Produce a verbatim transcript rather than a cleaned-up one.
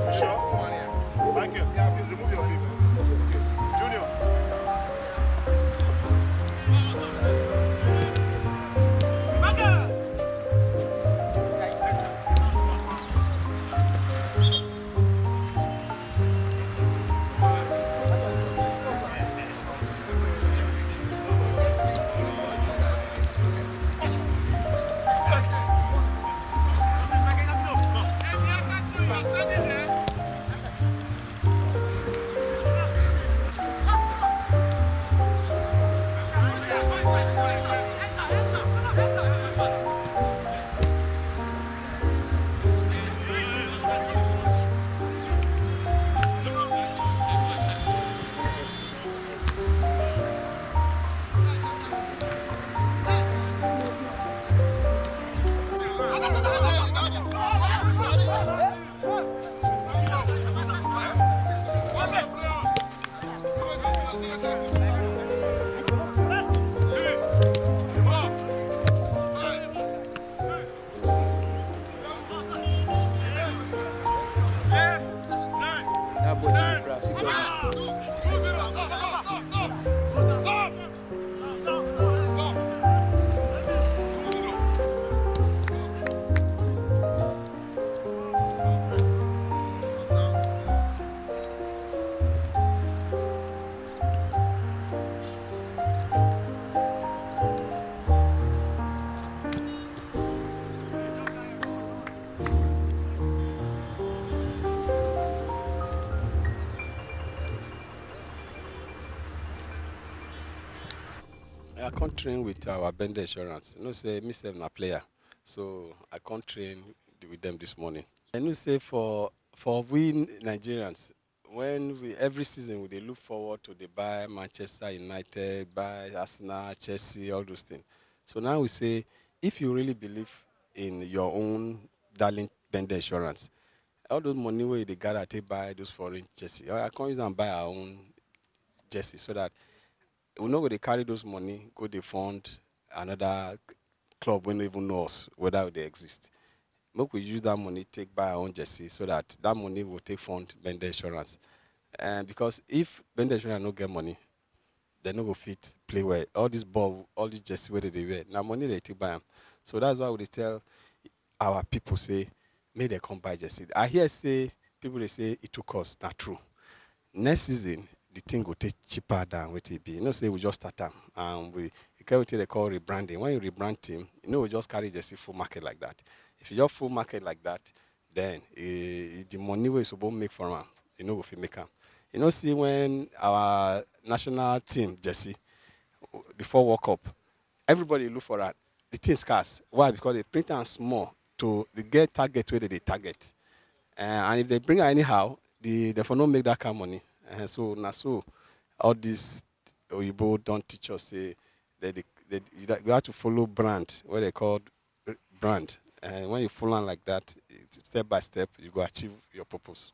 You sure? Michael, remove your bib. Junior. I come train with our Bender Insurance. You know say me sef na player, so I come train with them this morning. I know say for for we Nigerians, when we every season we dey look forward to dey buy Manchester United, buy Arsenal, Chelsea, all those things. So now we say, if you really believe in your own darling Bender Insurance, all those money wey you dey gather take buy those foreign Chelsea, I come use am buy our own jersey so that we no go dey carry those money go dey fund another club wey no even know us whether we dey exist. Make we use that money take buy our own jersey so that that money go take fund Bender Insurance. And because if Bender Insurance no get money, they no go fit play well. All this ball, all this jersey wey they dey wear, na money they take buy am. So that's why we dey tell our people say make they come buy jersey. I hear say people dey say it too cost. Na true. Next season the thing go take cheaper than wetin e be. You know say we just start am and we e get wetin they call rebranding. When you rebrand team, you no go just carry jersey full market like that. If you just full market like that, then e, the money wey you suppose make for am, you no go fit make am. You know see when our national team jersey before World Cup, everybody look for am. The thing scarce. Why? Because they print am small to the get target wey they dey target. Uh, and if they bring am anyhow, the they for no make that kind money. Uh, so na so all this oyibo don teach us say that they, they, you, you have to follow brand, what they call brand. And when you follow am like that, it, step by step, you go achieve your purpose.